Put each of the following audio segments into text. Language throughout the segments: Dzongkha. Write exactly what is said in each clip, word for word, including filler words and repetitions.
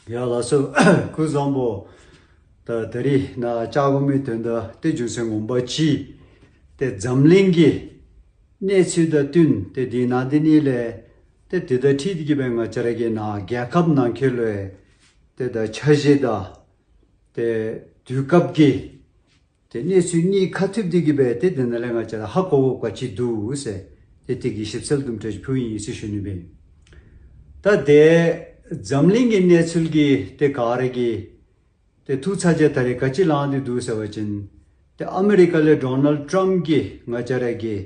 ཡ་ལགས་སོ། སྐུ་གཟུགས་བཟང་པོ། ད་ད་རིས་ནཱ་བཅར་དགོ་མི་དོན་དག་ཏེ་རྒྱུ་མཚན་ངོ་མ་ཅིག་ཏེ་འཛམ་གླིང་གི་གནས་ཚུལ་དང་བསྟུན་ཏེ་དེ་ནང་དེ་ནི་ལས་ཏེ་དེ་དང་འཁྲིལ་ཏེ་གི་སྦེ་ང་བཅས་ར་གི་ནཱ་རྒྱལ་ཁབ་ནང་འཁོད་ལུ་ཏེ་ད་འཆར་གཞི་དང་ཏེ་དུས་སྐབས་ཀྱི་ཏེ་གནས་ཚུལ་གཉིས་ཁ་ཐུག་སྟེ་གི་སྦེ་ཏེ་དེ་ནང་ལས་ང་བཅས་ར་ཧ་གོ་དགོཔ་ག་ཅི་འདུག་ཟེར་ཏེ་དེ་གི་ཞིབ་འཚོལ་དུམ་གྲ་ཅིག་ཕུལཝ་ཨིན་ཟེར་ཞུ་ནི་སྦེ། ད་ཏེ་འཛམ་གླིང་གི་གནས་ཚུལ་གྱི་ཏེ་ག་ར་གི་ཏེ་ཐུགས་ཚ་གྱང་ད་རེས་ག་ཅི་ལངས་ཏེ་འདུག་ཟེར་བ་ཅིན་ཏེ་ཨ་མི་རི་ཀ་ལས་ཌོ་ནལཌ་ཊམཔ་གིས་ང་བཅས་ར་གི་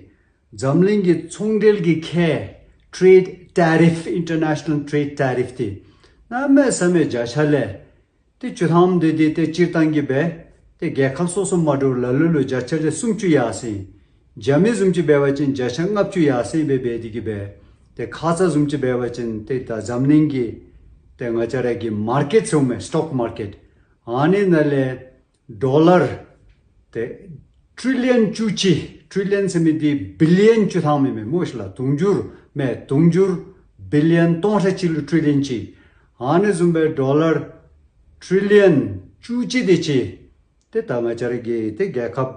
འཛམ་གླིང་གི་ཚོང་འབྲེལ་གྱི་ཁེ་ཊེ་རེཌ་ཊེ་རིཕ་ཨིན་ཊར་ནེ་ཤ་ནཱལ་ཊེ་རེཌ་ཊེ་རིཕ་དེ་གནམ་མེད་ས་མེད་བརྒྱ་ཆ་ལས་ཏེ་བཅུ་ཐམ་དེ་དེ་ཏེ་སྤྱིར་བཏང་གི་སྦེ་ཏེ་རྒྱལ་ཁབ་སོ་སོ་མ་འདྲཝ་ལ་ལུ་ལུ་བརྒྱ་ཆ་ལས་སུམ་ཅུ་ཡར་སེང་། རྒྱ་མི་བཟུམ་ཅིག་འབད་བ་ཅིན་བརྒྱ་ཆ་ལྔ་བཅུ་ཡར་སེང་སྦེ་འབད་དེ་གི་སྦེ་ཏེ་ཁ་ཙ་བཟུམ་ཅིག་འབད་བ་ཅིན་ཏེ་ད་འཛམ་གླིང་གི་ཏེ་ང་བཅས་ར་གི་མར་ཀེཊ་ཟེརཝ་མས། སི་ཊོག་མར་ཀེཊ་ཨ་ནི་ནང་ལས་ཌོ་ལར་ཏེ་ཊི་རི་ལི་ཡོན་བཅུ་གཅིག། ཊི་རི་ལི་ཡོན་ཟེར་མི་འདི་བི་ལི་ཡོན་བཅུ་ཐམ་ཨིན་མས་སྨོ་ཤིག་ལགས། དུང་ཕྱུར་མས། དུང་ཕྱུར་བི་ལི་ཡོན་སྟོང་ཕྲག་གཅིག་ལུ་ཊི་རི་ལི་ཡོན་གཅིག། ཨ་ནི་བཟུམ་སྦེ་ཌོ་ལར་ཊི་རི་ལི་ཡོན་བཅུ་གཅིག་དེ་ཅིག་ཏེ་ད་ང་བཅས་ར་གི་ཏེ་རྒྱལ་ཁབ་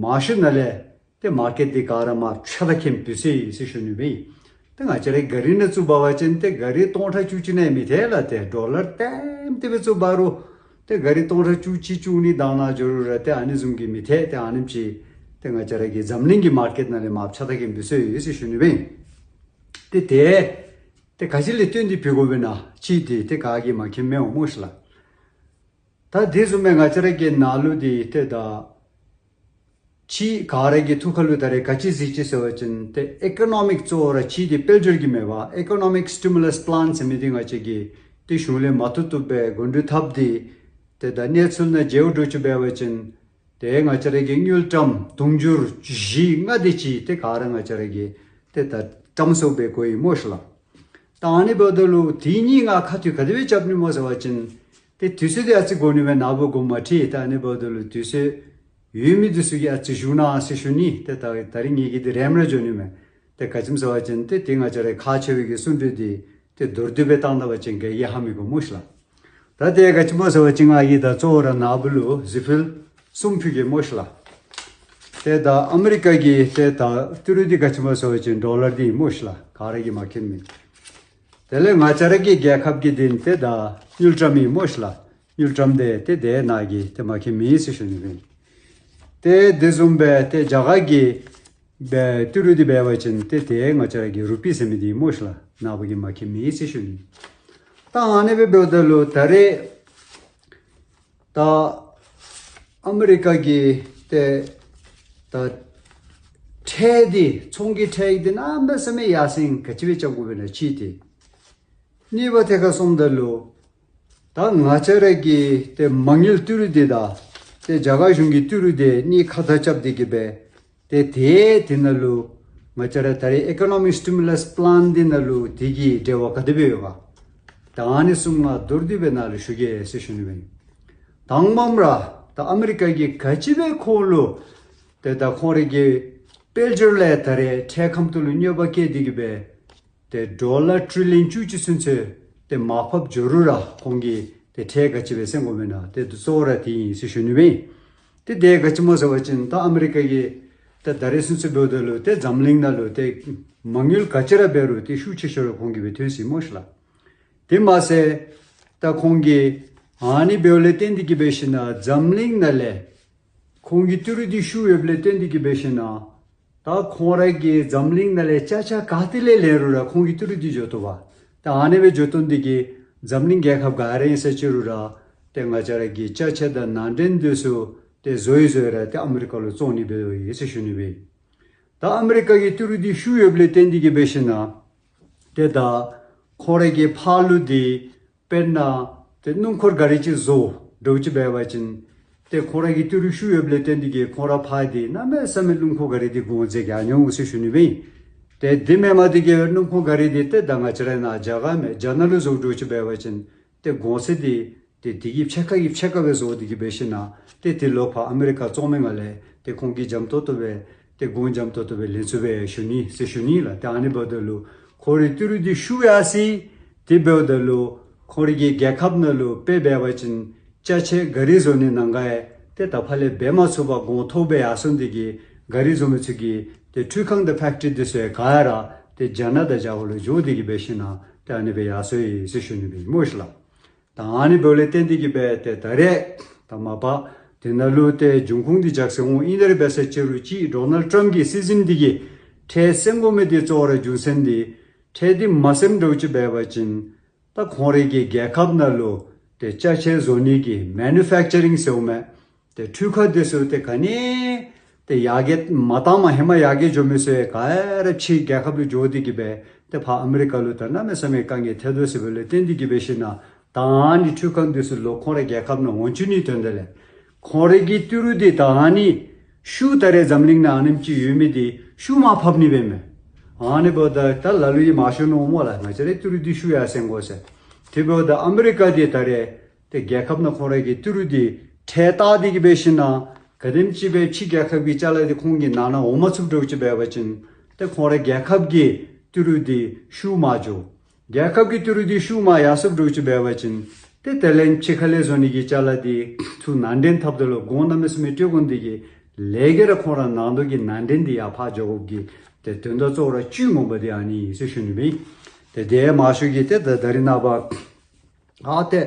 མང་ཤོས་ནང་ལས་ཏེ་མར་ཀེཊ་འདི་ག་ར་མར་ཕྱ་ད་ཁེངས་བུད་སོ་ཡི་ཟེར་ཞུ་ནི་སྦེ། ཏེ་ང་བཅས་ར་གཱ་རི་ནང་བཙུགས་འབད་བ་ཅིན་ཏེ་གཱ་རི་སྟོང་ཕྲག་བཅུ་གཅིག་ནང་མི་ཐལ་ལགས། ཏེ་ཌོ་ལར་ལྟེམ་ལྟེ་སྦེ་བཙུགས་འབད་རུང་ཏེ་གཱ་རི་སྟོང་ཕྲག་བཅུ་གཅིག་བཅུ་གཉིས་བཏང་ནི་འགྱོ་རུང་ར་ཏེ་ཨ་ནི་བཟུམ་གྱི་མི་ཐལ། ཏེ་ཨ་ནེམ་ཅིག་ཏེ་ང་བཅས་ར་གི་འཛམ་གླིང་གི་མར་ཀེཊ་ནང་ལས་མར་ཕྱ་ད་ཁེངས་བུད་སོ་ཡི་ཟེར་ཞུ་ནི་སྦེ། ཏེ་ཏེ་ཏེ་ག་ཅི་ལས་བརྟེན་ཏེ་འབད་དགོཔ་ཨིན་ན་ཅིག་འདི་ཏེ་ག་གིས་མ་མཁྱེནམ་མེད་འོང་སྨོ་ཤིག་ལགས། ད་དེ་བཟུམ་སྦེ་ང་བཅས་ར་གི་ནང་ལུ་འདི་ཏེ་ད་ཅིག་ག་ར་གི་ཐུགས་ཁ་ལུ་ད་རེས་ག་ཅི་གཟིགས་ཅི་ཟེར་བ་ཅིན་ཏེ་ཨི་ཀོ་ནོ་མིཀ་གཙོ་བོ་ར་ཅིག་འདི་དཔལ་འབྱོར་གྱི་མེན་པར་ཨི་ཀོ་ནོ་མིཀ་སི་ཊི་མུ་ལས་པི་ལཱན་ཟེར་མི་འདི་ང་བཅས་ཀྱི་ཏེ་གཞུང་ལས་མ་བཏུབ་བཏུབ་སྦེ་འགོ་འདྲེན་འཐབ་སྟེ་ཏེ་ད་གནས་ཚུལ་ནང་མཇལཝ་འདྲཝ་ཅིག་འབད་བ་ཅིན་ཏེ་ང་བཅས་ར་གི་དངུལ་ཀྲམ་དུང་ཕྱུར་བཞི་ལྔ་དེ་ཅིག་ཏེ་ག་ར་ང་བཅས་ར་གིས་ཏེ་ད་ཀྲམ་སོ་སྦེ་གོ་ཡི་སྨོ་ཤིག་ལགས། ད་ཨ་ནི་འབདཝ་ད་ལུ་དེ་གཉིས་ང་ཁ་ཐུག་ག་དེ་སྦེ་རྐྱབ་ནི་སྨོ་ཟེར་བ་ཅིན་ཏེ་དུས་ཚོད་འདི་ཨ་ཙི་འགོར་ནི་མས། ནཱ་བུ་དགོངསམ་མ་ཁྲེལ། ད་ཨ་ནི་འབདཝ་ད་ལུ་དུས་ཚོད་ཡོད་མི་འདི་ཚུ་གིས་ཨ་ཙི་བཞུགས་གནང་ཟེར་ཞུ་ནི། ཏེ་ད་ད་རིས་ངེ་གི་འདི་རནམ་ར་འགྱོ་ནི་མས། ཏེ་ག་ཅི་སྨོ་ཟེར་བ་ཅིན་ཏེ་ཏེ་ང་བཅས་ར་ཁག་ཆེ་བའི་གི་གསུང་གྲོས་འདི་ཏེ་མདོར་བསྡུས་སྦེ་བཏང་ད་པ་ཅིན་ག་ཡང་ཧ་མི་གོ་སྨོ་ཤིག་ལགས། ད་ཏེ་ག་ཅི་སྨོ་ཟེར་བ་ཅིན་ང་གིས་ད་གཙོ་བོ་ར་ནཱ་བུ་ལུ་གཟིགས་ཕུལ་གསུང་ཕུལ་གེ་སྨོ་ཤིག་ལགས། ཏེ་ད་ཨ་མི་རི་ཀ་གི་ཏེ་ད་ཏི་རུ་འདི་ག་ཅི་སྨོ་ཟེར་བ་ཅིན་ཌོ་ལར་འདི་ཨིན་སྨོ་ཤིག་ལགས། ག་ར་གིས་མ་མཁྱེནམ་མེད། དེ་ལས་ང་བཅས་ར་གི་རྒྱལ་ཁབ་ཀྱི་འདི་ཏེ་ད་དངུལ་ཀྲམ་ཨིན་སྨོ་ཤིག་ལགས། དངུལ་ཀྲམ་འདི་ཏེ་དེ་ནཱ་གིས་ཏེ་མ་མཁྱེནམ་མེད་ཟེར་ཞུ་ནི་སྦེ། ཏེ་དེ་བཟུམ་སྦེ་ཏེ་རྒྱ་གར་གྱི་སྦེ་ཏི་རུ་འདི་འབད་བ་ཅིན་ཏེ་ཏེ་ང་བཅས་ར་གི་རུ་པི་ཟེར་མི་འདི་སྨོ་ཤིག་ལགས། ནཱ་བུ་གིས་མ་མཁྱེནམ་མེད་ཟེར་ཞུ་ནི། ད་ཨ་ནི་སྦེ་འབདཝ་ད་ལུ་ད་རེས་ད་ཨ་མི་རི་ཀ་གི་ཏེ་ད་ཁྲལ་འདི་ཚོང་གི་ཁྲལ་འདི་གནམ་མེད་ས་མེད་ཡར་སེང་ག་ཅི་སྦེ་རྐྱབ་དགོཔ་ཨིན་ན་ཅིག་ཏེ། གཉིས་པ་ཐད་ཁར་སོངམ་ད་ལུ་ད་ང་བཅས་ར་གི་ཏེ་མ་དངུལ་ཏི་རུ་འདི་དང་ཏེ་རྒྱ་གར་གཞུང་གི་ཏི་རུ་འདི་གཉིས་ཁ་ཐུག་རྐྱབ་སྟེ་གི་སྦེ་ཏེ་ཏེ་དེ་ནང་ལུ་ང་བཅས་ར་ད་རེས་ཨི་ཀོ་ནོ་མིཀ་སི་ཊི་མུ་ལས་པི་ལཱན་འདི་ནང་ལུ་དེ་གི་འབྲེལ་བ་ག་དེ་སྦེ་ཡོད་ག། ད་ཨ་ནི་གསུམ་ང་མདོར་བསྡུས་སྦེ་ནཱ་ལུ་ཞུ་གེ་ཟེར་ཞུ་ནི་སྦེ། དང་པམ་ར་ད་ཨ་མི་རི་ཀ་གིས་ག་ཅི་སྦེ་ཁོང་ལུ་ཏེ་ད་ཁོང་རའི་གི་དཔལ་འབྱོར་ལས་ད་རེས་ཁྲལ་ཁམས་ཐོག་ལུ་གནོད་པ་བཀལ་ཏེ་གི་སྦེ་ཏེ་ཌོ་ལར་ཊི་རི་ལི་ཡོན་བཅུ་གཅིག་ཚུན་ཚོད་ཏེ་མར་ཕབ་འགྱོ་རུང་ར་ཁོང་གིས་ཏེ་ཁྲལ་ག་ཅི་སྦེ་སེང་དགོཔ་ཨིན་ན་ཏེ་གཙོ་བོ་ར་དེ་ཨིན་ཟེར་ཞུ་ནི་སྦེ། ཏེ་དེ་ག་ཅི་སྨོ་ཟེར་བ་ཅིན་ད་ཨ་མི་རི་ཀ་གིས་ཏེ་ད་རེས་ཚུན་ཚོད་འབདཝ་ད་ལུ་ཏེ་འཛམ་གླིང་ནང་ལུ་ཏེ་མ་དངུལ་ག་ཅི་ར་འབད་རུང་ཏེ་ཤུགས་ཆེ་ཤོས་ར་ཁོང་གིས་སྦེ་ཐོན་ཅི་སྨོ་ཤིག་ལགས། དེ་མ་ཚད་ད་ཁོང་གིས་ཨ་ནི་འབདཝ་ལས་བརྟེན་ཏེ་གི་འབད་ཞིན་ན་འཛམ་གླིང་ནང་ལས་ཁོང་གི་ཏི་རུ་འདི་ཤུགས་ཡོདཔ་ལས་བརྟེན་ཏེ་གི་འབད་ཞིན་ན་ད་ཁོང་ར་གིས་འཛམ་གླིང་ནང་ལས་ཅ་ཆས་ག་ཏེ་ལས་ལེན་རུང་ར་ཁོང་གི་ཏི་རུ་འདི་འགྱོ་བཏུབ་པས། ད་ཨ་ནི་སྦེ་འགྱོ་བཏུབ་ནི་འདི་གིས་འཛམ་གླིང་རྒྱལ་ཁབ་ག་ར་ཨིན་ས་ཅི་རུང་ར་ཏེ་ང་བཅས་ར་གི་ཅ་ཆས་དང་ནང་འདྲེན་འདི་ཚུ་ཏེ་བཟོ་ཡི་བཟོ་ཡི་ར་ཏེ་ཨ་མི་རི་ཀ་ལུ་བཙོང་ནི་འབད་ཡི་ཟེར་ཞུ་ནི་སྦེ། ད་ཨ་མི་རི་ཀ་གི་ཏི་རུ་འདི་ཤུགས་ཡོདཔ་ལས་བརྟེན་ཏེ་གི་འབད་ཞིན་ན་ཏེ་ད་ཁོང་ར་གི་ཕར་ལུ་འདི་དཔེར་ན་ཏེ་སྣུམ་འཁོར་ག་ར་ཅིག་བཟོ་འདྲཝ་ཅིག་འབད་བ་ཅིན་ཏེ་ཁོང་ར་གི་ཏི་རུ་ཤུགས་ཡོདཔ་ལས་བརྟེན་ཏེ་གི་ཁོང་ར་ཕར་འདི་གནམ་མེད་ས་མེད་སྣུམ་འཁོར་ག་ར་འདི་གོང་ཚད་རྒྱག་ནི་འོང་ཟེར་ཞུ་ནི་སྦེ། ཏེ་དེ་མེན་པར་འདི་གི་སྣུམ་འཁོར་ག་ར་འདི་ཏེ་ད་ང་བཅས་ར་ནཱ་རྒྱ་གར་མས་རྒྱ་ནག་ལུ་བཟོ་འདྲཝ་ཅིག་འབད་བ་ཅིན་ཏེ་གོང་ཚད་འདི་ཏེ་དེ་གི་ཕྱེད་ཀ་གི་ཕྱེད་ཀ་སྦེ་བཟོ་སྟེ་གི་འབད་ཞིན་ན་ཏེ་དེ་ལོག་ཕར་ཨ་མི་རི་ཀ་བཙོང་མི་ནང་ལས་ཏེ་ཁོང་གིས་འཇམ་ཏོང་ཏོ་སྦེ་ཏེ་གོང་འཇམ་ཏོང་ཏོ་སྦེ་ལེན་ཚུགས་པས་ཞུ་ནི་ཟེར་ཞུ་ནི་ལགས། ཏེ་ཨ་ནི་འབདཝ་ད་ལུ་ཁོང་རའི་ཏི་རུ་འདི་ཤུགས་ཡར་སེང་། དེ་འབདཝ་ད་ལུ་ ཁོང་རའི་གི་རྒྱལ་ཁབ་ནང་ལུ་དཔེ་འབད་བ་ཅིན་ཅ་ཆས་ག་རི་བཟོ་ནི་ནང་ག་ཡང་ཏེ་ད་ཕར་ལས་འབད་མ་ཚུགས་པར་གོང་མཐོ་སྦེ་ཡར་སོང་སྟེ་གིས་ག་རི་བཟོ་མི་ཚུ་གི་ཏེ་འཕྲུལ་ཁང་དང་ཕེག་ཊི་རི་འདི་ཚུ་ཡང་ག་ར་ཏེ་རྒྱ་ནག་དང་རྒྱ་གར་ལུ་འགྱོ་སྟེ་གིས་འབད་ཞིན་ན་ཏེ་ཨ་ནི་སྦེ་ཡར་སོང་ཡི་ཟེར་ཞུ་ནི་སྦེ་སྨོ་ཤིག་ལགས། ད་ཨ་ནི་འབདཝ་ལས་བརྟེན་ཏེ་གིས་སྦེ་ཏེ་ད་རེས་ད་མ་པ་དེ་ནང་ལུ་ཏེ་འབྱུང་ཁུངས་འདི་རྒྱགས་ཟེར་འོང་། ཨིན་ཏེ་ར་འབད་ས་ཅིག་རུང་ཅིག་ཌོ་ནལཌ་ཊརམཔ་གི་སྲིད་འཛིན་འདི་གིས་ཁྲལ་སེང་དགོ་མི་འདི་གཙོ་བོ་ར་རྒྱུ་མཚན་འདི་ཁྲལ་འདི་མ་སེང་འདྲཝ་ཅིག་འབད་བ་ཅིན་ད་ཁོང་རའི་གི་རྒྱལ་ཁབ་ནང་ལུ་ཏེ་ཅ་ཆས་བཟོ་ནི་གི་མེ་ནུ་ཕེག་ཅ་རིང་ཟེར་འོང་མས། ཏེ་འཕྲུལ་ཁང་འདི་ཚུ་ཏེ་ག་ནི་ཏེ་ཡར་རྒྱས་མ་བཏང་མ་ཧེ་མ་ཡར་རྒྱས་འགྱོ་མི་ཚུ་ཡང་ག་ར་ཕྱི་རྒྱལ་ཁབ་ལུ་འགྱོ་སྟེ་གིས་སྦེ་ཏེ་ཕར་ཨ་མི་རི་ཀ་ལུ་ད་གནམ་མེད་ས་མེད་དཀའ་ངལ་ཐལ་དོ་ཟེར་བའི་ལུ་བརྟེན་ཏེ་གིས་འབད་ཞིན་ན་ད་ཨ་ནི་འཕྲུལ་ཁང་འདི་ཚུ་ལོག་ཁོང་རའི་རྒྱལ་ཁབ་ནང་འོང་བཅུག་ནིའི་དོན་དག་ལས་ཁོང་རའི་གི་ཏི་རུ་འདི་ད་ཨ་ནི་ཤུགས་ད་རེས་འཛམ་གླིང་ནང་ཨ་ནེམ་ཅིག་ཡོད་མི་འདི་ཤུགས་མར་ཕབ་ནི་སྦེ་མས། ཨ་ནི་འབདཝ་ད་ད་ལ་ལུ་ཡང་མང་ཤོས་མནོཝ་སྨོ་ལགས། ང་བཅས་རའི་ཏི་རུ་འདི་ཤུགས་ཡར་སེང་དགོ་ཟེར། དེ་འབདཝ་ད་ཨ་མི་རི་ཀ་འདི་ད་རེས་ཏེ་རྒྱལ་ཁབ་ནང་ཁོང་རའི་གི་ཏི་རུ་འདི་ཁྲལ་བཏབ་སྟེ་གིས་འབད་ཞིན་ན་ག་དེམ་ཅིག་སྦེ་ཕྱི་རྒྱལ་ཁབ་ཀྱི་ཅ་ལ་འདི་ཁོང་གི་ནང་ན་འོང་མ་ཚུགསཔ་འདྲཝ་ཅིག་འབད་བ་ཅིན་ཏེ་ཁོང་རའི་རྒྱལ་ཁབ་ཀྱི་ཏི་རུ་འདི་ཤུགས་མར་འགྱོ། རྒྱལ་ཁབ་ཀྱི་ཏི་རུ་འདི་ཤུགས་མར་ཡར་སོངམ་འདྲཝ་ཅིག་འབད་བ་ཅིན་ཏེ་དེ་ལས་ཕྱི་ཁ་ལས་བཟོ་ནི་གི་ཅ་ལ་འདི་ཚུ་ནང་འདྲེན་འཐབ་ད་ལུ་གོང་གནམ་མེད་ས་མེད་སྤྲོད་དགོ་ནི་འདི་གིས་ལས་ཀྱི་ར་ཁོང་ར་ནང་དོག་གི་ནང་འདྲེན་འདི་ཡར་ཕར་འགྱོ་དགོཔ་གི་ཏེ་དོན་དག་གཙོ་བོ་ར་བཅུད་ངོ་མ་འདི་ཨ་ནི་ཨིན་ཟེར་ཞུ་ནི་སྦེ་ཨིན། ཏེ་དེ་མང་ཤོས་ཀྱིས་ཏེ་ད་ད་རེས་ནངས་པ་ཨ་ཏེ་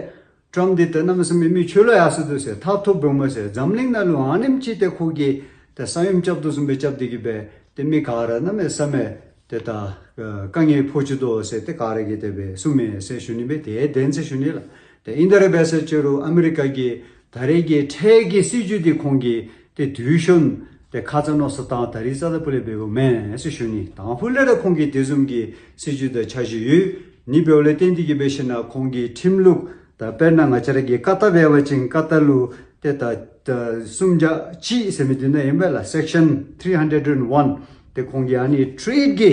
ཊརམཔ་འདི་ཏེ་གནམ་མེད་ས་མེད་མི་ཆོས་ལུ་ཡར་སོང་དོ་ཟེར་ཐག་ཐོག་འབདཝ་མས་ཟེར། འཛམ་གླིང་ནང་ལུ་ཨ་ནེམ་ཅིག་ཏེ་ཁོ་གིས་ཏེ་ས་ཡོམ་རྐྱབ་དོ་བཟུམ་སྦེ་རྐྱབ་སྟེ་གིས་སྦེ་ཏེ་མི་ག་ར་གནམ་མེད་ས་མེད་ཏེ་ད་ཨ་དཀའ་ངལ་ཕོག་ཅི་དོ་ཟེར་ཏེ་ག་ར་གིས་དེ་སྦེ་གསུངམ་མས་ཟེར་ཞུ་ནི་སྦེ་ཏེ་བདེན་ཟེར་ཞུ་ནི་ལགས། ཏེ་ཨིན་ཏེ་ར་འབད་ས་ཅིག་རུང་ཨ་མི་རི་ཀ་གི་ད་རེས་ཀྱི་ཁྲལ་གྱི་སྲིད་བྱུས་འདི་ཁོང་གིས་ཏེ་དུས་གཞོན་ཏེ་ཁ་ཙ་མནོ་བསམ་བཏང་ད་རིས་རྩ་དང་ཕུ་ལས་འབདཝ་མེན་ཟེར་ཞུ་ནི། དང་ཕུ་ལས་ར་ཁོང་གིས་དེ་བཟུམ་གྱི་སྲིད་བྱུས་དང་འཆར་གཞི་ཡོད་ནི་འབདཝ་ལས་བརྟེན་ཏེ་གིས་འབད་ཞིན་ན་ཁོང་གི་ཁྲིམས་ལུགས་ད་དཔེར་ན་ང་བཅས་ར་གི་ཀ་ཏར་འབད་བ་ཅིན་ཀ་ཏར་ལུ་ཏེ་ད་ད་སུམ་བརྒྱ་གཅིག་ཟེར་མི་འདི་ནང་ཨིན་པས་ལགས། སེཀ་ཤན་ཐིརི་ཧན་ཌེཌ་ཨེན་ཝན། ཏེ་ཁོང་གིས་ཨ་ནི་ཊེཌ་ཀྱི་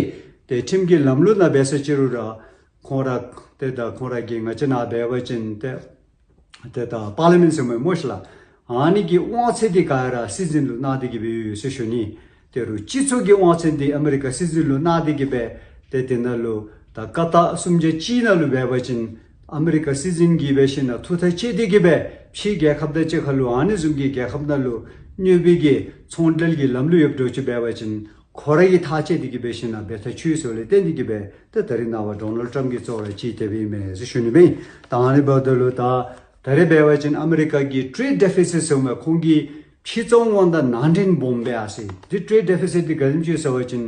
ཏེ་ཁྲིམས་ཀྱི་ལམ་ལུགས་ནང་འབད་ས་ཅིག་རུང་ར་ཁོང་ར་ཏེ་ད་ཁོང་ར་གི་ང་བཅས་ནང་འབད་བ་ཅིན་ཏེ་ཏེ་ད་པར་ལི་མེནཊ་ཟེར་མི་སྨོ་ཤིག་ལགས། ཨ་ནི་གི་དབང་ཚད་འདི་ག་ར་སྲིད་འཛིན་ལུ་གནང་སྟེ་གིས་སྦེ་ཡོད་ཟེར་ཞུ་ནི། དེ་རུང་སྤྱི་ཚོགས་ཀྱི་དབང་ཚད་འདི་ཨ་མི་རི་ཀ་སྲིད་འཛིན་ལུ་གནང་སྟེ་གིས་སྦེ་ཏེ་དེ་ནང་ལུ་ད་ཀ་ཏར་སུམ་བརྒྱ་གཅིག་ནང་ལུ་འབད་བ་ཅིན་ཨ་མི་རི་ཀ་སྲིད་འཛིན་གྱིས་འབད་ཞིན་ན་ཐུགས་ཐག་བཅད་དེ་གིས་སྦེ་ཕྱི་རྒྱལ་ཁབ་དང་གཅིག་ཁར་ལུ་ཨ་ནི་བཟུམ་གྱི་རྒྱལ་ཁབ་ནང་ལུ་དངོས་པོའི་གི་ཚོང་འབྲེལ་གྱི་ལམ་ལུགས་ཡོདཔ་འདྲཝ་ཅིག་འབད་བ་ཅིན་ཁོ་ར་གིས་ཐག་བཅད་དེ་གིས་འབད་ཞིན་ན་འབད་ཐག་ཆོད་ཟེར་བ་ལས་བརྟེན་ཏེ་གིས་སྦེ་ཏེ་ད་རེས་ནངས་པ་ཌོ་ནལཌ་ཊརམཔ་གིས་གཙོ་བོ་ར་ཅིག་དེ་སྦེ་ཨིན་མས་ཟེར་ཞུ་ནི་སྦེ་ཨིན། ད་ཨ་ནི་འབདཝ་ད་ལུ་ད་ད་རེས་འབད་བ་ཅིན་ཨ་མི་རི་ཀ་གི་ཊེཌ་ཌེ་ཕི་སིཊ་ཟེར་མི་ཁོང་གི་ཕྱི་བཙོང་དབང་དང་ནང་འདྲེན་སྦོམ་སྦེ་ཡར་སོང་ཡི། འདི་ཊེཌ་ཌེ་ཕི་སིཊ་འདི་ག་དེམ་ཅིག་ཟེར་བ་ཅིན་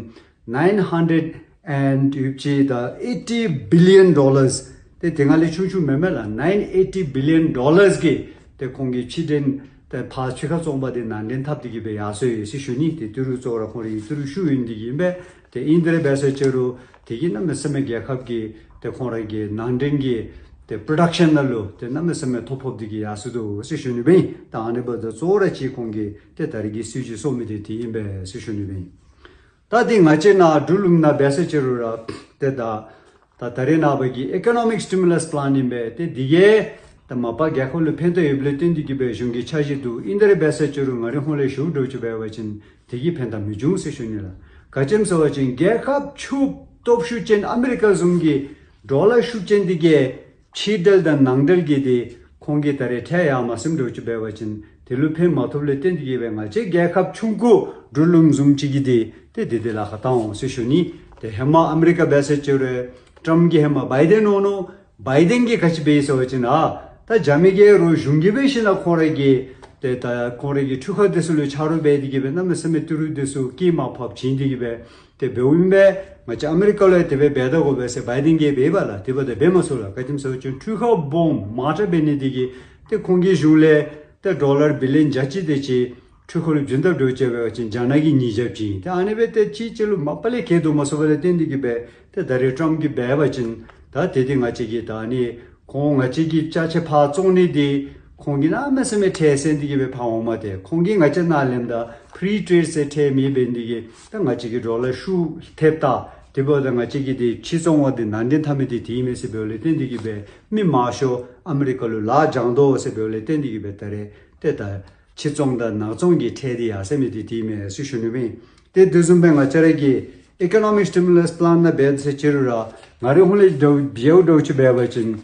ནའིན་ཧན་ཌེཌ་ཨེནཌ་ཡོད་ཅི་ད་ཨེ་ཊི་བི་ལི་ཡོན་ཌོ་ལརསི། ཏེ་དེ་སྒང་ལས་ཆུང་ཆུང་མེན་མས་ལགས། ནའིན་ཨེ་ཊི་བི་ལི་ཡོན་ཌོ་ལརསི་གི་ཏེ་ཁོང་གི་ཕྱི་འདྲེན་ཏེ་ཕར་ཕྱི་ཁར་བཙོང་པ་འདི་ནང་འདྲེན་འཐབ་སྟེ་གིས་སྦེ་ཡར་སོང་ཡི་ཟེར་ཞུ་ནི། ཏེ་ཏི་རུ་གཙོ་བོ་ར་ཁོང་རའི་ཏི་རུ་ཤུགས་ཡོད་ནི་འདི་གིས་ཨིན་པས། ཏེ་ཨིན་ཏེ་ར་འབད་ས་ཅིག་རུང་དེ་གིས་གནམ་མེད་ས་མེད་རྒྱལ་ཁབ་ཀྱི་ཏེ་ཁོང་རའི་གི་ནང་འདྲེན་གྱི་ཏེ་པྲོ་ཌག་ཤན་ནང་ལུ་ཏེ་གནམ་མེད་ས་མེད་ཐོ་ཕོགཔ་འདི་གིས་ཡར་སོང་དོ་ཟེར་ཞུ་ནི་སྦེ་ཨིན། ད་ཨ་ནི་འབདཝ་ད་གཙོ་བོ་ར་ཅིག་ཁོང་གིས་ཏེ་ད་རེས་ཀྱི་སྲིད་བྱུས་བཟོ་མི་འདི་དེ་ཨིན་པས་ཟེར་ཞུ་ནི་སྦེ་ཨིན། ད་འདི་ང་བཅས་ནཱ་འབྲུག་ལུངམ་ནང་འབད་ས་ཅིག་རུང་ར་ཏེ་ད་ད་ད་རེས་ནངས་པ་གི་ཨི་ཀོ་ནོ་མིཀ་སི་ཊི་མུ་ལས་པ་ལན་ཨིན་པས། ཏེ་འདི་གིས་ད་མ་པ་རྒྱལ་ཁབ་ལུ་ཕན་ཐོགས་ཡོདཔ་ལས་བརྟེན་ཏེ་གིས་སྦེ་གཞུང་གི་འཆར་གཞི་འདུག། ཨིན་ཏེ་ར་འབད་ས་ཅིག་རུང་ང་རའི་ཧོངས་ལས་ཞུཝ་འདྲཝ་ཅིག་འབད་བ་ཅིན་དེ་གིས་ཕན་ཐབས་མི་འབྱུང་ཟེར་ཞུ་ནི་ལགས། ག་ཅི་སྨོ་ཟེར་བ་ཅིན་རྒྱལ་ཁབ་ཤུགས་སྟོབས་ཤུགས་ཅན་ཨ་མི་རི་ཀ་བཟུམ་གྱི་ཌོ་ལར་ཤུགས་ཅན་འདི་གིས་ཕྱི་འབྲེལ་དང་ནང་འབྲེལ་གྱི་འདི་ཁོང་གིས་ད་རེས་ཁྲལ་ཡར་མ་སེང་འདྲཝ་ཅིག་འབད་བ་ཅིན་དེ་ལུ་ཕན་མ་ཐོགསཔ་ལས་བརྟེན་ཏེ་གིས་སྦེ་ང་བཅས་རྒྱལ་ཁབ་ཆུང་ཀུ་འབྲུག་ལུངམ་བཟུམ་ཅིག་གིས་འདི་ཏེ་འདི་འདི་ལཱ་ཁག་བཏང་འོང་ཟེར་ཞུ་ནི། ཏེ་ཧེ་མ་ཨ་མི་རི་ཀ་འབད་ས་ཅིག་རུང་ཊརམཔ་གིས་ཧེ་མ་བའི་ཌེན་འོང་ནུག། བའི་ཌེན་གྱིས་ག་ཅི་འབད་ཡི་ཟེར་བ་ཅིན་ཨ་ད་རྒྱ་མི་གིས་རོགས་གཞུང་གིས་འབད་ཞིན་ན་ཁོང་རའི་གི་ཏེ་ད་ཁོང་རའི་གི་འཕྲུལ་ཁང་འདི་ཚུ་ལུ་ཆ་རོགས་འབད་དེ་གིས་སྦེ་གནམ་མེད་ས་མེད་ཏི་རུ་འདི་ཚུ་སྐྱེད་མར་ཕབ་བྱིན་ཏེ་གིས་སྦེ་ཏེ་འབདཝ་ཨིན་པས། ང་བཅས་ཨ་མི་རི་ཀ་ལུ་ཡང་དེ་སྦེ་འབད་དགོ་པས་ཟེར་བའི་ཌེན་གྱིས་འབདཝ་ལས་དེ་འབདཝ་ད་འབད་མ་ཚུགས་ལགས། ག་ཅི་སྨོ་ཟེར་བ་ཅིན་འཕྲུལ་ཁང་སྦོམ་མང་དྲགས་འབད་ནི་འདི་གིས་ཏེ་ཁོང་གི་གཞུང་ལས་ཏེ་ཌོ་ལར་བི་ལི་ཡོན་བརྒྱ་གཅིག་དེ་ཅིག་འཕྲུལ་ཁང་ལུ་བྱིན་དཔ་འདྲཝ་ཅིག་འབད་བ་ཅིན་རྒྱ་ནག་གིས་ཉིས་བརྒྱ་བྱིན། ཏེ་ཨ་ནི་སྦེ་ཏེ་གཅིག་གཅིག་ལུ་མ་པ་ལས་གྱེས་བསྡུ་མ་ཚུགས་པ་ལས་བརྟེན་ཏེ་གིས་སྦེ་ཏེ་ད་རེས་ཊརམཔ་གིས་འབད་བ་ཅིན་ད་དེ་འདི་ང་བཅས་ཀྱིས་ད་ཨ་ནི་ཁོང་ང་བཅས་ཀྱི་ཅ་ཆས་ཕར་བཙོང་ནི་འདི་ཁོང་གིས་གནམ་མེད་ས་མེད་ཁྲལ་སེང་སྟེ་གིས་སྦེ་ཕར་འོང་མས། ཏེ་ཁོང་གིས་ང་བཅས་ནཱ་ལེནམ་ད་ཕི་རི་ཊེཌ་ཟེར་ཁྲལ་མེདཔ་འབད་ནི་འདི་གིས་ད་ང་བཅས་ཀྱིས་ཌོ་ལར་ཤུགས་ཐེབས་ད་དེ་འབདཝ་ད་ང་བཅས་ཀྱི་འདི་ཕྱི་བཙོང་བ་འདི་ནང་འདྲེན་འཐབ་མི་འདི་དེ་ཨིན་མས་ཟེར་འབདཝ་ལས་བརྟེན་ཏེ་གིས་སྦེ་མི་མང་ཤོས་ཨ་མི་རི་ཀ་ལུ་ལཱ་བྱང་དོ་ཟེར་འབདཝ་ལས་བརྟེན་ཏེ་གིས་སྦེ་ད་རེས་ཏེ་ད་ཕྱི་བཙོང་དང་ནང་བཙོང་གི་ཁྲལ་འདི་ཡར་སེང་མི་འདི་དེ་ཨིན་མས་ཟེར་ཞུ་ནི་སྦེ་ཨིན། ཏེ་དེ་བཟུམ་སྦེ་ང་བཅས་ར་གི་ཨི་ཀོ་ནོ་མིཀ་སི་ཊི་མུ་ལས་པ་ལན་ནང་འབད་ས་ཅིག་རུང་ར་ང་རའི་ཧོངས་ལས་འབདཝ་འབདཝ་འདྲཝ་ཅིག་འབད་བ་ཅིན་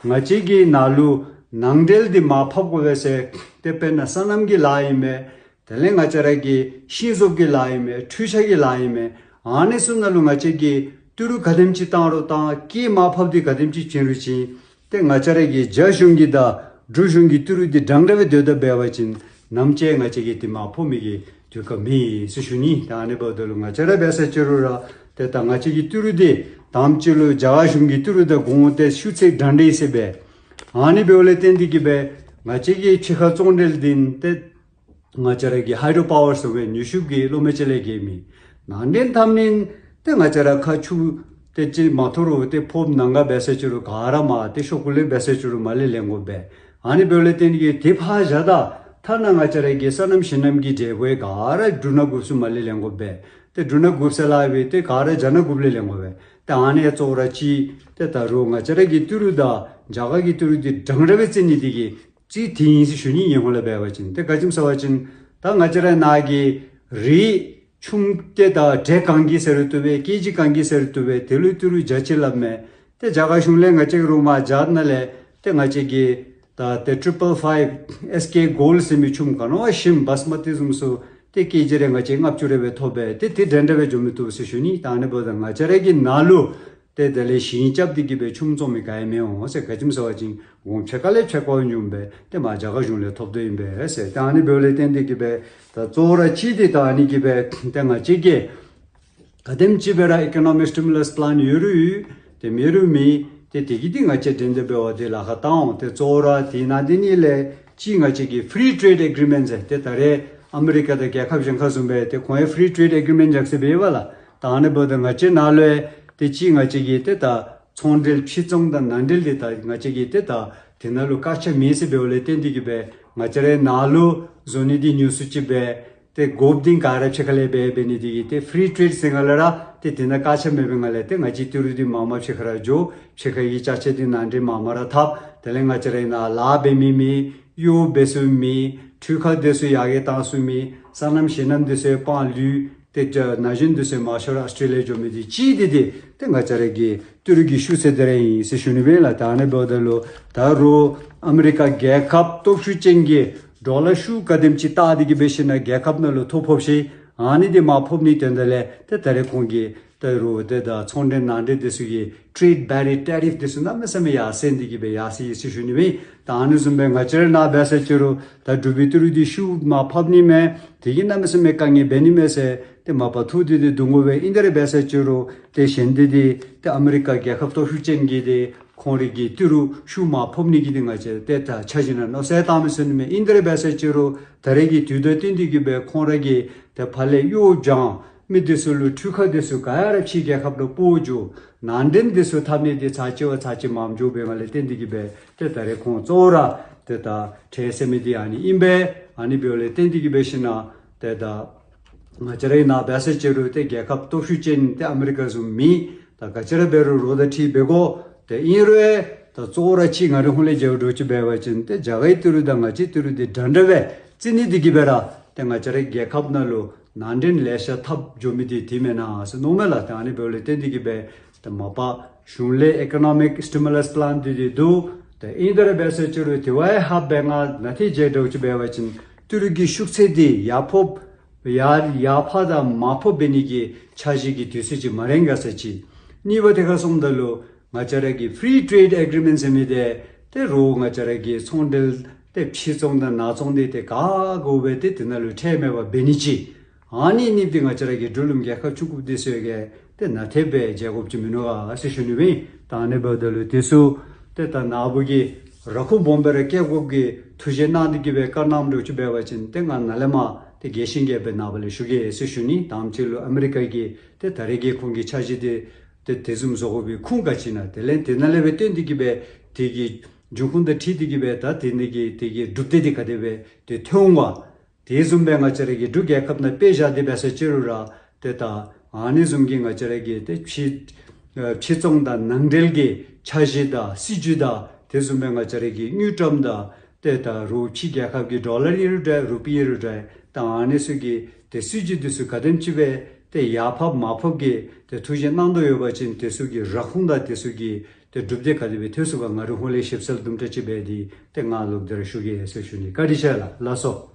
ང་བཅས་ཀྱི་ནང་ལུ་ནང་འབྲེལ་འདི་མར་ཕབ་དགོ་པས་ཟེར། ཏེ་དཔེར་ན་སོ་ནམ་གྱི་ལཱ་ཨིན་མས། དེ་ལས་ང་བཅས་ར་གི་ཤིང་བཟོ་གི་ལཱ་ཨིན་མས། འཕྲུལ་ཆས་ཀྱི་ལཱ་ཨིན་མས། ཨ་ནི་ཚུ་ནང་ལུ་ང་བཅས་ཀྱིས་ཏི་རུ་ག་དེམ་ཅིག་བཏང་རུང་བཏང་། སྐྱེད་མར་ཕབ་འདི་ག་དེམ་ཅིག་བྱིན་རུང་བྱིན། ཏེ་ང་བཅས་ར་གི་རྒྱ་གཞུང་གི་དང་འབྲུག་གཞུང་གི་ཏི་རུ་འདི་འདྲན་འདྲ་སྦེ་སྡོད་ད་འབད་བ་ཅིན་ནམ་ཅིག་ང་བཅས་ཀྱིས་འདི་མར་ཕབ་མི་གི་དུས་སྐབས་མེད་ཟེར་ཞུ་ནི། ད་ཨ་ནི་འབདཝ་ད་ལུ་ང་བཅས་ར་འབད་ས་ཅིག་རུང་ར་ཏེ་ད་ང་བཅས་ཀྱི་ཏི་རུ་འདི་དང་པ་ཅིག་ལུ་རྒྱ་གར་གཞུང་གི་ཏི་རུ་དང་གོང་འོག་ཏེ་ཤུགས་ཚད་འདྲན་འདྲ་ཨིན་ཟེར་སྦེ། ཨ་ནི་འབདཝ་ལས་བརྟེན་ཏེ་གིས་སྦེ་ང་བཅས་ཀྱི་ཕྱི་ཁ་བཙོང་འབྲེལ་འདི་ཏེ་ང་བཅས་ར་གི་ཧའི་ཌྲོ་པ་ཝར་ཟེར་བའི་མེ་ཤུགས་ཀྱི་གློག་མེ་ཅིག་ལས་བརྒལ་མི། ནང་འདྲེན་འཐབ་ནི་ཏེ་ང་བཅས་ར་ཁ་ཆུ་ཏེ་ཅིག་མ་ཐོབ་རུང་ཏེ་ཕོརཔ་ནང་ག་འབད་ས་ཅིག་རུང་ག་ར་མར་ཏེ་ཤོག་ཀུ་ལས་འབད་ས་ཅིག་རུང་མར་ལས་ལེན་དགོ་པས། ཨ་ནི་འབདཝ་ལས་བརྟེན་ཏེ་གིས་དེ་ཕར་བཞག་ད་ཐ་ན་ང་བཅས་ར་གི་སོ་ནམ་ཞིང་གནམ་གྱི་འབྲས་བུ་ག་ར་འབྲུ་སྣ་དགུ་སུ་མར་ལས་ལེན་དགོ་པས། ཏེ་འབྲུ་སྣ་དགུ་ཟེར་སླབ་སྦེ་ཏེ་ག་ར་བྱ་སྣ་དགུ་ལས་ལེན་དགོ་པས། ཏེ་ཨ་ནི་གཙོ་བོ་ར་ཅིག་ཏེ་ད་རུང་ང་བཅས་ར་གི་ཏི་རུ་དང་རྒྱ་གར་གྱི་ཏི་རུ་འདི་འདྲན་འདྲ་སྦེ་བརྩི་ནི་འདི་གིས་ཅིག་དེ་ཨིན་ཟེར་ཞུ་ནི། ངེ་ཧོང་ལས་འབད་བ་ཅིན་ཏེ་ག་ཅི་སྨོ་ཟེར་བ་ཅིན་ད་ང་བཅས་ར་ནཱ་གི་རིགས་ཆུང་ཏེ་ད་བྲེ་གང་གི་ཟེར་རུང་བཏུབ་པས། ཀེ་ཇི་གང་གི་ཟེར་རུང་བཏུབ་པས། དེ་ལུ་ཏི་རུ་བརྒྱ་ཅིག་སླབ་མས། ཏེ་རྒྱ་གར་གཞུང་ལས་ང་བཅས་ཀྱི་རུང་མར་བརྒྱ་ནང་ལས་ཏེ་ང་བཅས་ཀྱིས་ད་ཏེ་ཊི་རི་པལ་ཕའིབ་ཨེས་ཀེ་གོལཌ་ཟེར་མི་ཆུམ་ག་ནི་བ་ཤིམ་བཱསི་མ་ཏི་བཟུམ་ཚུ་ཏེ་ཀེ་ཇི་རེ་ང་བཅས་ལྔ་བཅུ་རེ་སྦེ་ཐོབ་པས། ཏེ་དེ་འདྲན་འདྲ་སྦེ་འགྱོ་མི་བཏུབ་ཟེར་ཞུ་ནི། ད་ཨ་ནི་འབདཝ་ད་ང་བཅས་ར་གི་ནང་ལུ་ཏེ་དེ་ལས་ཞིང་རྐྱབ་སྟེ་གིས་སྦེ་ཆུམ་བཙོང་མི་ག་ཡང་མི་འོང་ཟེར། ག་ཅི་སྨོ་ཟེར་བ་ཅིན་འོང་ཕྱེད་ཀ་ལས་ཕྱེད་ཀ་འོང་འགྱོཝ་མས། ཏེ་མར་རྒྱ་གར་གཞུང་ལས་ཐོབ་དོ་ཨིན་པས་ཟེར། ཏེ་ཨ་ནི་འབདཝ་ལས་བརྟེན་ཏེ་གིས་སྦེ་ད་གཙོ་བོ་ར་ཅིག་འདི་ད་ཨ་ནི་གིས་སྦེ་ཏེ་ང་བཅས་ཀྱིས་ག་དེམ་ཅིག་སྦེ་ར་ཨི་ཀོ་ནོ་མིག་སི་ཊི་མུ་ལས་པི་ལཱན་ཡོད་རུང་ཡོད། ཏེ་མེད་རུང་མེད། ཏེ་དེ་གི་འདི་ང་བཅས་འགྲན་བསྡུར་འབད་བ་འདི་ལཱ་ཁག་བཏང་འོང་། ཏེ་གཙོ་བོ་ར་དེ་ནང་འདི་ནི་ལས་ཅིག་ང་བཅས་ཀྱིས་ཕི་རི་ཊེ་རེཌ་ཨེག་རི་མེནཊ་ཟེར་ཏེ་ད་རེས་ཨ་མི་རི་ཀ་དང་རྒྱལ་ཁབ་གཞན་ཁར་བཟུམ་སྦེ་ཏེ་ཁོང་ཡང་ཕི་རི་ཊེ་རེཌ་ཨེག་རི་མེནཊ་བཞག་སྟེ་འབད་བ་ལགས། ད་ཨ་ནི་འབདཝ་ད་ང་བཅས་ནང་ལུ་ཡང་ཏེ་ཅིག་ང་བཅས་ཀྱིས་ཏེ་ད་ཚོང་འབྲེལ་ཕྱིར་ཚོང་དང་ནང་འབྲེལ་འདི་ད་ང་བཅས་ཀྱིས་ཏེ་ད་དེ་ནང་ལུ་བཀག་ཆ་མེད་ཟེར་འབདཝ་ལས་བརྟེན་ཏེ་གིས་སྦེ་ང་བཅས་རའི་ནང་ལུ་བཟོ་ནི་འདི་ཉུང་སུ་ཅིག་སྦེ་ཏེ་དགོཔ་འདི་ག་ར་ཕྱི་ཁ་ལས་འབད་འབད་ནི་འདི་གིས་ཏེ་ཕི་རི་ཊེ་རེཌ་ཟེར་སྒང་ལས་ར་ཏེ་དེ་ནང་བཀག་ཆ་མེད་པའི་སྒང་ལས་ཏེ་ང་བཅས་ཏི་རུ་འདི་མངམ་ཕྱི་ཁར་ར་འགྱོ། ཕྱི་ཁ་གི་ཅ་ཆས་འདི་ནང་འདྲེན་མངམ་ར་འཐབ། དེ་ལས་ང་བཅས་རའི་ནང་ལཱ་འབད་མི་མེད། གཡོག་འབད་ས་མེད། འཕྲུལ་ཁང་འདི་ཚུ་ཡར་རྒྱས་བཏང་ས་མེད། སོ་ནམ་ཞིང་གནམ་འདི་ཚུ་སྤང་ལུས། ཏེ་ན་གཞོན་འདི་ཚུ་མང་ཤོས་ར་ཨཱོས་ཊྲེ་ལི་ཡ་འགྱོ་མི་འདི་ཅིག་འདི་འདི་ཏེ་ང་བཅས་ར་གི་ཏི་རུ་གི་ཤུགས་ཚད་འདི་ར་ཨིན་ཟེར་ཞུ་ནི་སྦེ་ལགས། ད་ཨ་ནི་འབདཝ་ད་ལུ་ད་རུང་ཨ་མི་རི་ཀ་རྒྱལ་ཁབ་སྟོབས་ཤུགས་ཅན་གྱིས་ཌོ་ལར་ཤུགས་ག་དེམ་ཅིག་བཏགས་ཏེ་གིས་འབད་ཞིན་ན་རྒྱལ་ཁབ་ནང་ལུ་ཐོ་ཕོག་ཤེས། ཨ་ནི་འདི་མར་ཕབ་ནིའི་དོན་དག་ལས་ཏེ་ད་རེས་ཁོང་གིས་ད་རུང་ཏེ་ད་ཚོང་འབྲེལ་ནང་འབྲེལ་འདི་ཚུ་གི་ཊེ་རེཌ་བེ་རི་ཡར་ཊེ་རིཕ་འདི་ཚུ་གནམ་མེད་ས་མེད་ཡར་སེང་སྟེ་གིས་སྦེ་ཡར་སོ་ཡི་ཟེར་ཞུ་ནི་སྦེ། ད་ཨ་ནི་བཟུམ་སྦེ་ང་བཅས་ར་ནཱ་འབད་ས་ཅིག་རུང་ད་འབྲུག་པའི་ཏི་རུ་འདི་ཤུགས་མར་ཕབ་ནི་མས། དེ་གིས་གནམ་མེད་ས་མེད་དཀའ་ངལ་འབད་ནི་མས་ཟེར་ཏེ་མ་པ་ཐུགས་འདི་འདི་གདུང་དགོ་པས། ཨིན་ཏེ་ར་འབད་ས་ཅིག་རུང་ཏེ་གཞན་འདི་འདི་ཏེ་ཨ་མི་རི་ཀ་རྒྱལ་ཁབ་སྟོབས་ཤུགས་ཅན་གྱིས་ཏེ་ཁོང་རའི་གི་ཏི་རུ་ཤུགས་མར་ཕབ་ནི་གི་འདི་ང་བཅས་ཏེ་ད་འཆར་གཞི་ནང་མནོ་བསམ་བཏང་མི་ཚུགས་ནི་མས། ཨིན་ཏེ་ར་འབད་ས་ཅིག་རུང་ད་རེས་ཀྱི་དུས་དང་བསྟུན་ཏེ་གིས་སྦེ་ཁོང་ར་གིས་ཏེ་ཕར་ལས་གཡོག་སྦྱང་མི་འདི་ཚུ་ལུ་འཕྲུལ་ཁང་འདི་ཚུ་ག་ར་ཕྱི་རྒྱལ་ཁབ་ལུ་སྤོ་འགྱོ། ནང་འདྲེན་འདི་ཚུ་འཐབ་ནི་འདི་ཚར་གཅིག་བ་ཚར་གཅིག་མངམ་འགྱོ་བའི་སྒང་ལས་བརྟེན་ཏེ་གིས་སྦེ་ཏེ་ད་རེས་ཁོང་གཙོ་བོ་ར་ཏེ་ད་ཁྲལ་ཟེར་མི་འདི་ཨ་ནི་ཨིན་པས། ཨ་ནི་འབདཝ་ལས་བརྟེན་ཏེ་གིས་འབད་ཞིན་ན་ཏེ་ད་ང་བཅས་རའི་ནཱ་འབད་ས་ཅིག་རུང་ཏེ་རྒྱལ་ཁབ་སྟོབས་ཤུགས་ཅན་ཏེ་ཨ་མི་རི་ཀ་བཟུམ་མེད། ད་ག་ཅི་ར་འབད་རུང་རོགས་དང་འཁྲིལ་འབད་དགོ། ཏེ་ཨིན་རུང་ད་གཙོ་བོ་ར་ཅིག་ང་རའི་ཧོང་ལས་མཇལཝ་འདྲཝ་ཅིག་འབད་བ་ཅིན་ཏེ་རྒྱ་གར་གྱི་ཏི་རུ་དང་ང་བཅས་ཏི་རུ་འདི་འདྲན་འདྲ་སྦེ་བརྩི་ནི་འདི་གིས་སྦེ་ར་ཏེ་ང་བཅས་རའི་རྒྱལ་ཁབ་ནང་ལུ་ནང་འདྲེན་ལེ་ཤ་འཐབ་འགྱོ་མི་འདི་དེ་མེན་ན་ཟེར་མནོཝ་མས་ལགས། ཏེ་ཨ་ནི་འབདཝ་ལས་བརྟེན་ཏེ་གིས་སྦེ་ཏེ་མ་པ་གཞུང་ལས་ཨི་ཀོ་ནོ་མིག་སི་ཊི་མུ་ལས་པི་ལཱན་འདི་འདི་འདུག། ཏེ་ཨིན་ཏེ་ར་འབད་ས་ཅིག་རུང་དེ་བ་ཡང་ཧ་སྦེ་ང་ནཱ་ཏེ་མཇལཝ་འདྲཝ་ཅིག་འབད་བ་ཅིན་ཏི་རུ་གི་ཤུགས་ཚད་འདི་ཡར་ཕབ་ཡར་ཡར་ཕབ་དང་མར་ཕབ་འབད་ནི་གི་འཆར་གཞི་གི་དུས་ཚོད་ཅིག་མ་རན་ག་ས་ཅིག། གཉིས་པ་དེ་ཁར་སོངམ་ད་ལུ་ང་བཅས་ར་གི་ཕི་རི་ཊེ་རེཌ་ཨེག་རི་མེནཊ་ཟེར་མི་འདི་ཏེ་རོགས་ང་བཅས་ར་གི་ཚོང་འབྲེལ་ཏེ་ཕྱི་ཚོང་དང་ནང་ཚོང་འདི་ཏེ་ག་དགོ་པའི་ཏེ་དེ་ནང་ལུ་ཁྲལ་མེད་པར་འབད་ནི་ཅིག། ཨ་ནི་ནི་འདི་ང་བཅས་ར་གི་འབྲུག་ལུངམ་རྒྱལ་ཁབ་ཆུང་ཀུ་འདི་ཚུ་གིས་ཏེ་ནཱ་ཏེ་སྦེ་མཇལ་དགོཔ་ཅིག་མིན་ནུག་ག་ཟེར་ཞུ་ནི་སྦེ། ད་ཨ་ནི་འབདཝ་ད་ལུ་དེ་ཚུ་ཏེ་ད་ནཱ་བུ་གིས་ར་ཁུངས་སྦོམ་སྦེ་ར་བཀལ་དགོཔ་གི་ཐུགས་བཞེད་གནང་སྟེ་གིས་སྦེ་བཀའ་གནངམ་འདྲཝ་ཅིག་འབད་བ་ཅིན་ཏེ་ང་ནཱ་ལས་མར་ཏེ་རྒྱས་ཤིང་རྒྱས་སྦེ་ནངས་པ་ལས་ཞུ་གེ་ཟེར་ཞུ་ནི། དང་པ་ཅིག་ལུ་ཨ་མི་རི་ཀ་གི་ཏེ་ད་རེས་ཀྱི་ཁོང་གི་འཆར་གཞི་འདི་ཏེ་དེ་བཟུམ་བཟོ་དགོ་པའི་ཁུངས་ག་ཅི་ཨིན་ན། དེ་ལས་དེ་ནང་ལས་སྦེ་བརྟེན་ཏེ་གིས་སྦེ་དེ་གི་འབྱུང་ཁུངས་དང་འཁྲིལ་ཏེ་གིས་སྦེ་ད་དེ་ནང་གི་དེ་གི་གྲུབ་འབྲས་འདི་ག་དེ་སྦེ་ཏེ་ཐོན་འོང་ག། དེ་བཟུམ་སྦེ་ང་བཅས་ར་གི་འབྲུག་རྒྱལ་ཁབ་ནང་དཔེ་བཞག་སྟེ་འབད་ས་ཅིག་རུང་ར་ཏེ་ད་ཨ་ནི་བཟུམ་གྱི་ང་བཅས་ར་གི་ཏེ་ཕྱི་ཨ་ཕྱི་ཚོང་དང་ནང་འབྲེལ་གྱི་འཆར་གཞི་དང་སྲིད་ཇུས་དང་དེ་བཟུམ་སྦེ་ང་བཅས་ར་གི་དངུལ་ཀྲམ་དང་ཏེ་ད་རོགས་ཕྱི་རྒྱལ་ཁབ་ཀྱི་ཌོ་ལར་ཨིན་རུང་འདྲ་རུ་པི་ཨིན་རུང་འདྲ་ད་ཨ་ནི་ཚུ་གི་ཏེ་སྲིད་ཇུས་འདི་ཚུ་ག་དེམ་ཅིག་སྦེ་ཏེ་ཡར་ཕབ་མར་ཕབ་ཀྱི་ཏེ་ཐུགས་བཞེད་གནང་དོ་ཡོད་པ་ཅིན་དེ་ཚུ་གི་ར་ཁུངས་དང་དེ་ཚུ་གི་ ཏེ་སྒྲུབ་སྡེ་ག་དེ་སྦེ་ཐོན་ཚུགས་ག་ང་རའི་ཧོངས་ལས་ཞིབ་འཚོལ་དུམ་གྲ་ཅིག་འབད་དེ་ཏེ་ང་ལོག་སྟེ་ར་ཞུ་གེ་ཟེར་ཞུ་ནི། བཀའ་དྲིན་ཆེ་ལགས། ལགས་སོ།